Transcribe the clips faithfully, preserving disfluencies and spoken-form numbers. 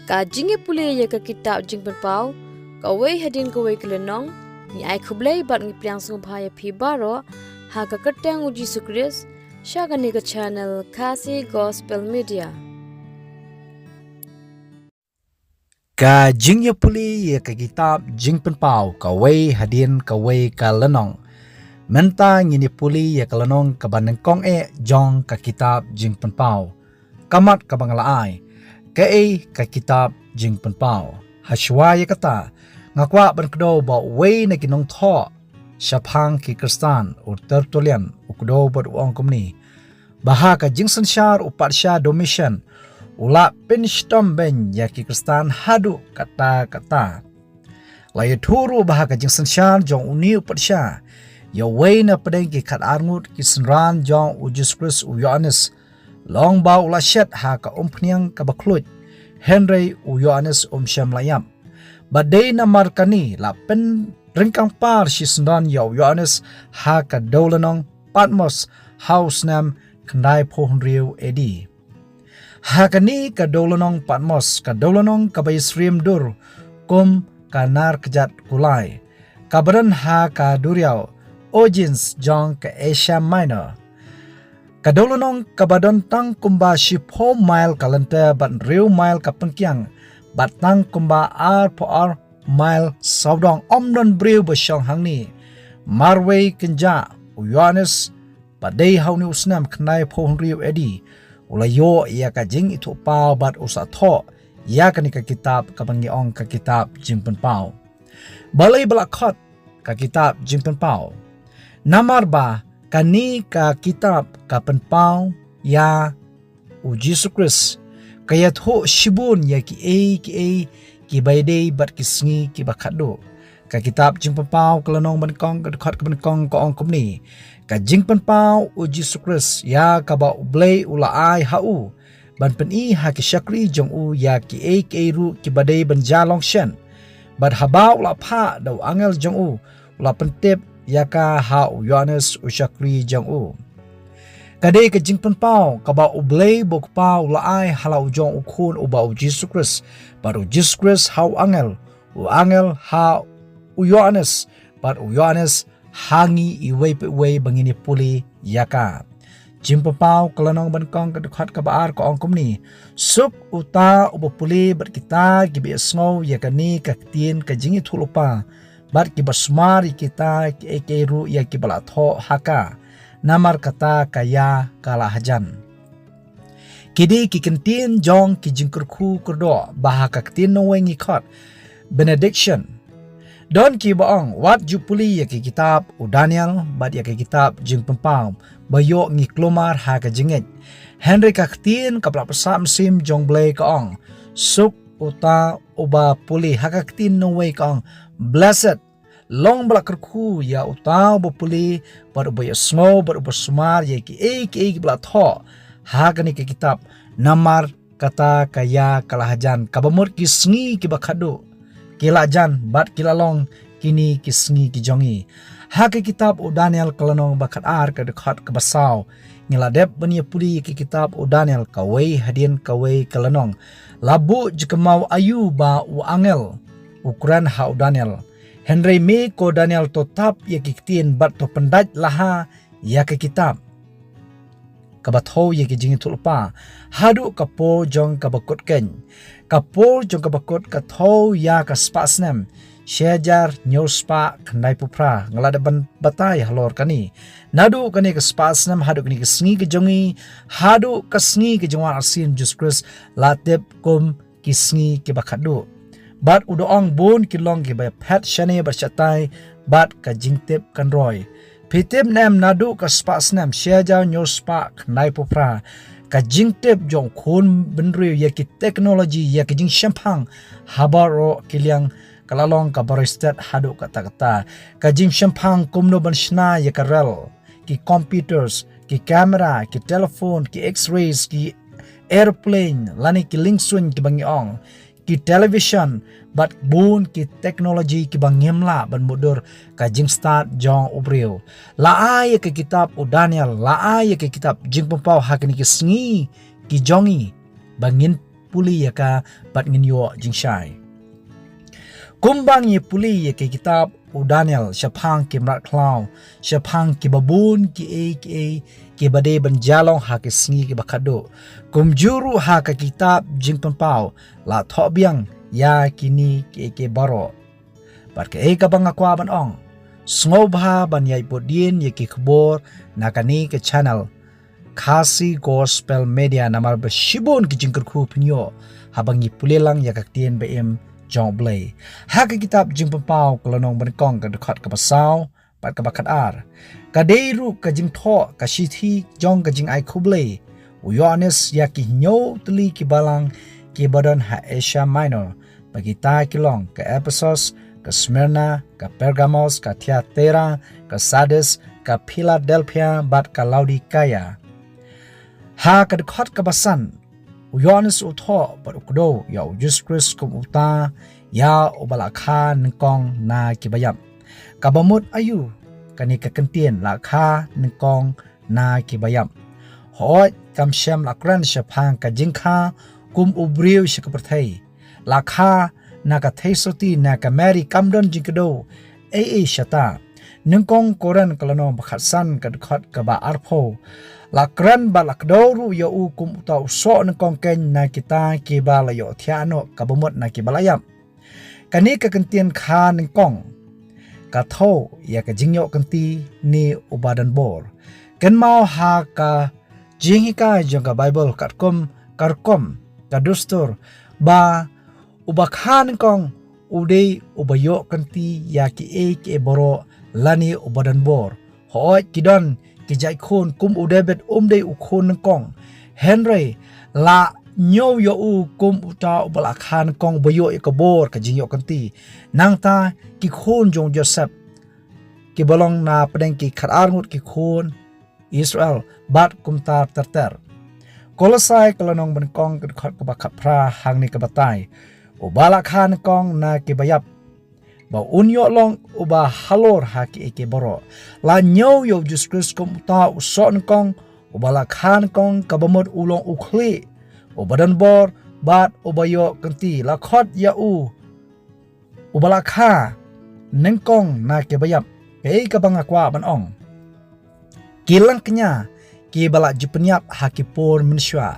Ka jingïapule ïa ka kitab Jingpynpaw, kawei hadien kawei ka lynnong, ngi ai khublei bad ngi pdiang sngewbha ïa phi baroh, ha ka kyrteng u Jisu Khrist, sha kane ka channel Khasi Gospel Media. Ka jingïapule ïa ka kitab Jingpynpaw, kawei hadien kawei ka lynnong. Mynta ngin ïapule ïa ka lynnong kaba nyngkong eh jong ka kitab Jingpynpaw. Ka mat kaba nga la ai. Kaei ka kitab Jingpynpaw? Hashwa ïa kata, nga kwah ban kdew ba uwei na ki nongthoh shaphang ki Khristan, u Tertullian, u kdew bad u ong kumne, ba ha ka jingsynshar u patsha Domitian, u la pynshitom beiñ ïa ki Khristan haduh katta katta. La ïathuh ruh ba ha ka jingsynshar jong une u patsha, ïa uwei na pdeng ki khatar ngut ki synran jong u Jisu Khrist u Ïoannis, long ba u la shet ha ka umphniang kaba khluit, hynrei u Ïoannis um shym la ïap. Bad dei namar kane la pynryngkang par shi synran ïa u Ïoannis ha ka dewlynnong Patmos ha u snem khyndaiphew hynriew A D. Ha kane ka dewlynnong Patmos, ka dewlynnong kaba ïasyriem dur kum ka nar kjat kulai, kaba don ha ka duriaw Aegean jong ka Asia Minor. Ka dewlynnong kaba don tang kumba shiphew mail ka lynter bad hynriew mail ka pyngkiang, bad tang kumba arphew ar mail sawdong, ym don briew ba shong hangne. Marwei kynjah u Ïoannis, ba dei ha une u snem khyndaiphew hynriew A D, u la ïoh ïa ka jingithuhpaw bad u sa thoh ïa kane ka kitab kaba ngi ong ka kitab Jingpynpaw. Balei ba la khot ka kitab Jingpynpaw? Namar ba kane ka kitab ka pynpaw ïa u Jisu Khrist, ka ïathuh shibun ïa kiei kiei kiba ïadei bad ki sngi kiba khatduh. Ka kitab Jingpynpaw ka lynnong ba nyngkong, ka dkhot kaba nyngkong ka ong kumne: Ka jingpynpaw u Jisu Khrist, ïa kaba U Blei u la ai ha u ban pyni ha ki shakri jong u ïa kiei kiei ruh kiba dei ban jia long shen. Bad haba u la phah da u angel jong u, u la pyntip ïa ka ha u Ïoannis u shakri jong u. Ka dei ka jingpynpaw kaba U Blei ba U Kpa u la ai ha la u jong u Khun uba u Jisu Khrist, bad u Jisu Khrist ha u angel, u angel ha u Ïoannis, bad u Ïoannis ha ngi iwei pa iwei ba ngin ïapule ïa ka. Jingpynpaw ka lynnong ba nyngkong, ka dkhot kaba ar ka ong kumne: Suk uta uba pule bad kita kiba ïohsngew ïa kane ka ktien ka jingïathuhlypa, bad kiba sumar ïa kita kiei kiei ruh ïa kiba la thoh ha ka, namar kata ka ïa ka la hajan. Ki dei ki kyntien jong ki jingkyrkhu kyrdoh ba ha ka ktien nongwei ngi khot benediction. Don kiba ong, wat ju pule ïa ki kitab u Daniel bad ïa ki kitab Jingpynpaw, ba ïoh ngi kulmar ha ka jingngeit. Hynrei ka ktien kaba la pynsah mynsiem jong U Blei ka ong, suk uta uba pule. Ha ka ktien nongwei ka ong, blessed. Long ba la kyrkhu ïa uta uba pule, bad uba ïohsngew, bad uba sumar ïa kiei kiei kiba la thoh ha kane ka kitab, namar kata ka ïa ka la hajan. Kaba mut ki sngi kiba khatduh ki la jan bad ki la long kine ki sngi ki jong ngi. Ha ka kitab u Daniel ka lynnong ba khatar, ka dkhot kaba saw, ngi la dep ban ïapule ïa ka kitab u Daniel kawei hadien kawei ka lynnong. La buh jingkynmaw aïu ba u angel u kren ha u Daniel: Hynrei me ko Daniel, to tap ïa ki ktien bad to pyndait laha ïa ka kitab kaba thew ïa ki jingïathuhlypa, haduh ka por jong kaba kut keiñ. Ka por jong kaba kut ka thew ïa ka spah snem shi hajar hynñiew spah khyndaiphew phra. Nga la dep ban batai halor kane. Naduh kane ka spah snem haduh kane ka sngi ka jong ngi, haduh ka sngi ka jingwan arsien Jisu Khrist, la tip kum ki sngi kiba khatduh. Bad u da ong, bun ki long kiba phet shane bad shatai bad ka jingtip kan roi. Phi tip ne em, naduh ka spah snem shi hajar hynñiew spah khyndaiphew phra, ka jingtip jong u khun bynriew ïa ki technology, ïa ki jingshemphang ha baroh ki liang, ka la long kaba roi stet haduh katta katta. Ka jingshemphang kumno ban shna ïa ka rel, ki computers, ki camera, ki telephone, ki X-rays, ki aeroplane lane ki liengsuiñ kiba ngi ong, ki television, bad bun ki technology kiba ngim lah ban mutdur ka jingstad jong u briew. La ai ïa ka kitab u Daniel, la ai ïa ka kitab Jingpynpaw ha kine ki sngi ki jong ngi ba ngin pule ïa ka bad ngin ïoh jingshai. Kumba ngi pule ïa ki kitab u Daniel shaphang ki mrad khlaw, shaphang ki babun ki ei ki ei ki ba dei ban jia long ha ki sngi ki ba khatduh. Kumjuh ruh ha ka kitab Jingpynpaw la thoh biang ïa kine ki ei ki ei baroh. Bad ka ei kaba nga kwah ban ong, sngewbha ban ïai bud dien ïa ki khubor na kane ka channel Khasi Gospel Media, namar ba shibun ki jingkyrkhu pynïoh haba ngi pule lang ïa ka ktien ba im jong U Blei. Ha ka kitab Jingpynpaw ka lynnong ba nyngkong ka dkhot kaba saw bad kaba khatar, ka dei ruh ka jingthoh ka shithi jong ka jingai khublei u Ïoannis ïa ki hynñiew tylli ki balang ki ba don ha Asia Minor, ba kita ki long ka Ephesus, ka Smyrna, ka Pergamos, ka Thyatira, ka Sardis, ka Philadelphia bad ka Laodikaia. Ha ka dkhot kaba san, u Ïoannis u thoh bad u kdew ïa u Jisu Khrist kum uta ïa uba la kha nyngkong na ki ba ïap. Kaba mut aïu kane ka kyntien la kha nyngkong na ki ba ïap? Hooid, kam shym la kren shaphang ka jingkha kum u briew sha ka pyrthei. La kha na ka theisotti, na ka Mary, kam don jingkdew ei ei shata. Nyngkong Korinth ka lynnong ba khatsan ka dkhot kaba arphew, la kren bad la kdew ruh ïa u kum uta u soh nyngkong keiñ na kita ki ba la ïohthiah noh, kaba mut na ki ba la ïap. Kane ka kyntien kha nyngkong ka thew ïa ka jingïoh kynti ne uba don bor. Kynmaw ha ka jinghikai jong ka Baibl, katkum ka rukom, ka dustur, ba uba kha nyngkong u dei uba ïoh kynti ïa ki ei ki ei baroh lane uba don bor. Hooid, ki don ki jait khun, kum u David um dei u khun nyngkong. Hynrei la ñiew ïa u kum uta uba la kha nyngkong, uba ïoh ïa ka bor ka jingïoh kynti. Nangta ki khun jong u Joseph, ki ba long na pdeng ki khatar ngut ki khun Israel, bad kumta ter ter. Kolosai ka lynnong ba nyngkong ka dkhot kaba khatphra hangne ka batai, uba la kha nyngkong na ki ba ïap, ba un ïoh long uba halor ha ki ei ki ei baroh. La ñiew ïa u Jisu Khrist kum uta u soh nyngkong, uba la kha nyngkong, kaba mut u long u khlieh, uba don bor bad uba ïoh kynti. La khot ïa u uba la kha nyngkong na ki ba ïap. Ka ei kaba nga kwah ban ong, ki langkñia ki ba la ju pynïap ha ki por mynshuwa.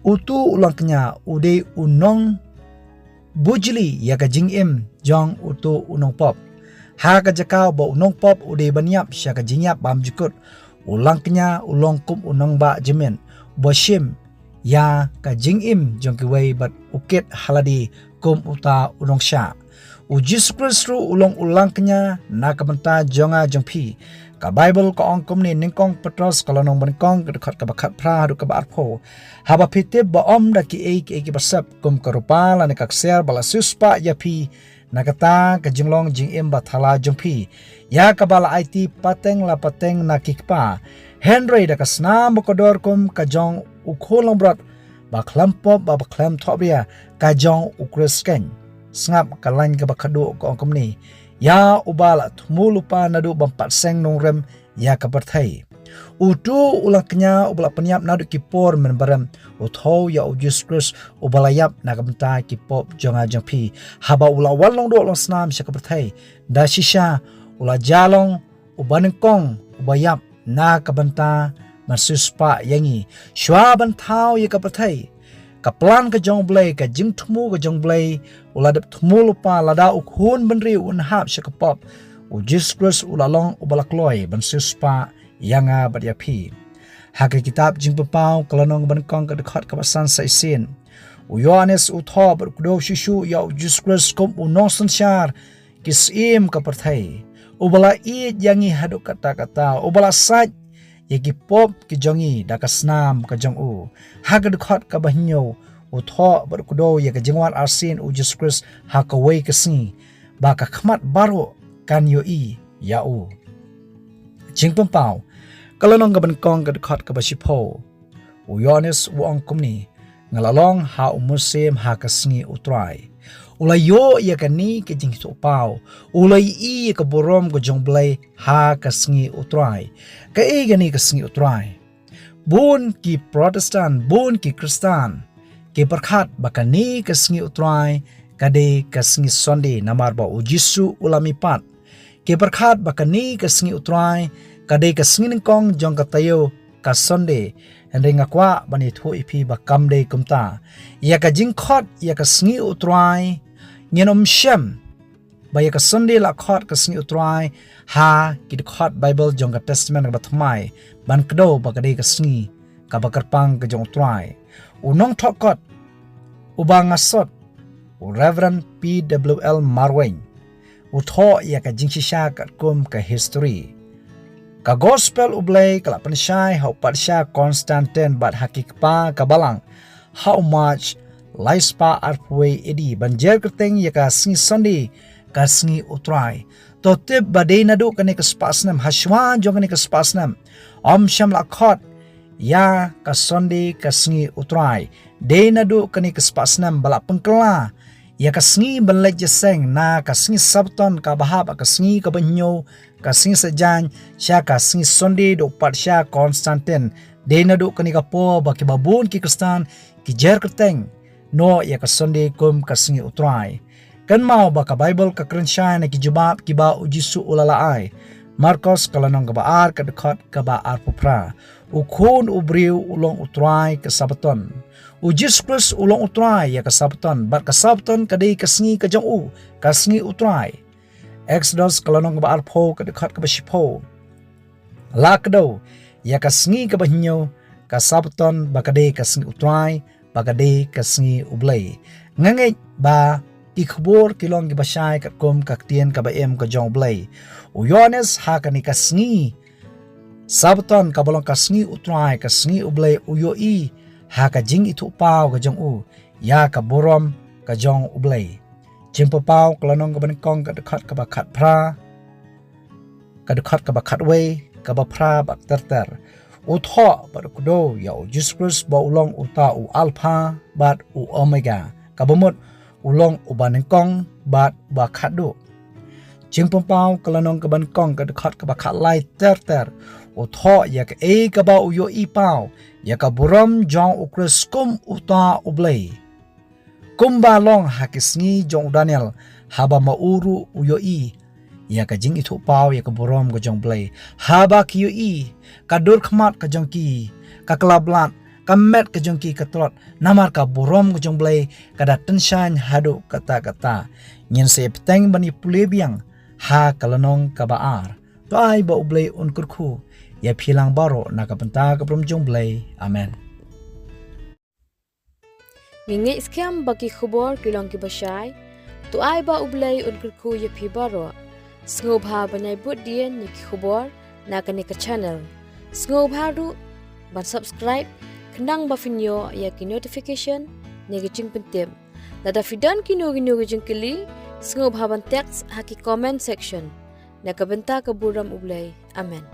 Utu u langkñia u dei u nongbujli ïa ka jingim jong utu u nongpop. Ha ka jaka ba u nongpop u dei ban ïap sha ka jingïap bymjukut, u langkñia u long kum u nongbah jingmut, uba shim ïa ka jingim jong kiwei bad u kit ha lade kum uta u nongshah. U Jisu Khrist ruh u long u langkñia na ka bynta jong nga jong phi. Ka Baibl ka ong kumne, Nyngkong Petros ka lynnong ba nyngkong ka dkhot kaba khatphra haduh kaba arphew, haba phi tip ba ym da ki ei ki ei ki ba sep, kum ka rupa lane ka ksiar, ba la siewspah ïa phi na kata ka jinglong jingim bathala jong phi, ïa kaba la aiti pateng la pateng na ki kpa. Hynrei da ka snam bakordor kum ka jong u khun langbrot, ba khlem pop bad ba khlem thohbria, ka jong u Khrist keiñ. Sngap ka lain kaba khatduh ka ong kumne, ïa uba la thmu lypa naduh bym pat seng nongrim ïa ka pyrthei. Utu u langkñia uba la pynïap naduh ki por mynbarim, u thew ïa u Jisu Khrist uba la ïap na ka bynta ki pop jong nga jong phi, haba u la wan long doh long snam sha ka pyrthei. Da shisha u la jia long uba nyngkong uba ïap na ka bynta ban siewspah ïa ngi. Shuwa ban thaw ïa ka pyrthei, ka plan ka jong U Blei, ka jingthmu ka jong U Blei, u la dep thmu lypa lada u khun bynriew un hap sha ka pop. U Jisu Khrist u la long uba la kloi ban siewspah ïa nga bad ïa phi. Ha ka kitab Jingpynpaw ka lynnong ba nyngkong ka dkhot kaba san sa shisien, u Ïoannis u thoh bad u kdew shuh shuh ïa u Jisu Khrist kum u nongsynshar ki syiem ka pyrthei, uba la ïeit ïa ngi haduh katta katta, uba la sait ïa ki pop ki jong ngi da ka snam ka jong u. Ha ka dkhot kaba hynñiew u thoh bad u kdew ïa ka jingwan arsien u Jisu Khrist ha kawei ka sngi, ba ka khmat baroh kan ïohi ïa u. Jingpynpaw ka lynnong kaba nyngkong ka dkhot kaba shiphew, u Ïoannis u ong kumne, nga la long ha u mynsiem ha ka sngi U Trai. U la ïoh ïa kane ka jingïathuhpaw, u la ïohi ïa ka burom ka jong U Blei ha ka sngi U Trai. Kaei kane ka sngi U Trai? Bun ki Protestant, bun ki Khristan Ki pyrkhat ba kane ka sngi U Trai ka dei ka sngi Sunday namar ba U Jisu u la mihpat. Ki pyrkhat ba kane ka sngi U Trai ka dei ka sngi nyngkong jong ka taïew ka Sunday. Hynrei nga kwah ban ïathuh ïa phi ba kam dei kumta. Ïa ka jingkhot ïa ka sngi U Trai, ngin ym shem ba ïa ka Sunday la khot ka sngi U Trai ha ki dkhot Baibl jong ka Testament kaba thymmai, ban kdew ba ka dei ka sngi kaba kyrpang ka jong U Trai. U nongthoh kot uba nga sot, u Reverend P W L Marwein, u thoh ïa ka jingshisha katkum ka history. Ka Gospel U Blei ka la pynshai ha u Patsha Constantine bad ha ki kpa ka balang ha u March lai spah arphew wei A D ban jer kyrteng ïa ka sngi Sunday ka sngi U Trai. To tip ba dei naduh kane ka spah snem, ha shuwa jong kane ka spah snem, ym shym la khot ïa ka Sunday ka sngi U Trai. Dei naduh kane ka spah snem ba la pynkylla ïa ka sngi ban leit jingïaseng na ka sngi Sabbaton kaba hap ha ka sngi kaba hynñiew, ka sngi Saitjaiñ, sha ka sngi Sunday da u Patsha Constantine. Dei naduh kane ka por ba kiba bun ki Khristan ki jer kyrteng noh ïa ka Sunday kum ka sngi U Trai. Kynmaw ba ka Baibl ka kren shai na ki jubab kiba U Jisu u la ai. Markos ka lynnong kaba ar ka dkhot kaba arphew phra. U Khun u briew u long U Trai ka Sabbaton. U Jisu Khrist u long U Trai ïa ka Sabbaton, bad ka Sabbaton ka dei ka sngi ka jong u, ka sngi U Trai. Exodus ka lynnong kaba arphew ka dkhot kaba shiphew. La kdew ïa ka sngi kaba hynñiew, ka Sabbaton, ba ka dei ka sngi U Trai, ba ka dei ka sngi U Blei. Nga ngeit ba ki khubor ki long kiba shai katkum ka ktien kaba im ka jong U Blei. U Ïoannis ha kane ka sngi Sabbaton kaba long ka sngi U Trai, ka sngi U Blei, u ïohi ha ka jingithuhpaw ka jong u ïa ka burom ka jong U Blei. Jingpynpaw ka lynnong kaba nyngkong ka dkhot kaba khatphra, ka dkhot kaba khatwei, kaba phra bad ter ter. U thoh bad u kdew ïa U Jisu Khrist ba u long uta u Alpha bad u Omega. Kaba mut u long uba nyngkong bad uba khatduh. Jingpynpaw ka lynnong kaba nyngkong ka dkhot kaba khatlai ter ter. U thoh ïa kaei kaba u ïohi paw ïa ka burom jong U Khrist kum uta U Blei. Kumba long ha ki sngi jong u Daniel, haba ma u ruh u ïohi ïa ka jingithuhpaw ïa ka burom ka jong U Blei. Haba ki ïohi ka dur khmat ka jong ki ka kylla blat, ka met ka jong ki ka tlot, namar ka burom ka jong U Blei ka da tyngshaiñ haduh katta katta. Ngin sa ïa bteng ban ïa pule biang ha ka lynnong kaba ar. To ai ba U Blei un kyrkhu ïa phi lang baroh na ka bynta ka burom jong U Blei. Amen. Ngi ngeit skhem ba ki khubor ki long kiba shai. To ai ba U Blei un kyrkhu ïa phi baroh. Sngewbha ban ïai bud dien ïa ki khubor na kane ka channel. Sngewbha ruh ban subscribe, khnang ba phin ïoh ïa ki notification ne ki jingpyntip. Lada phi don kino kino ki jingkylli, sngewbha ban text ha ki comment section. Na ka bynta ka burom U Blei. Amen.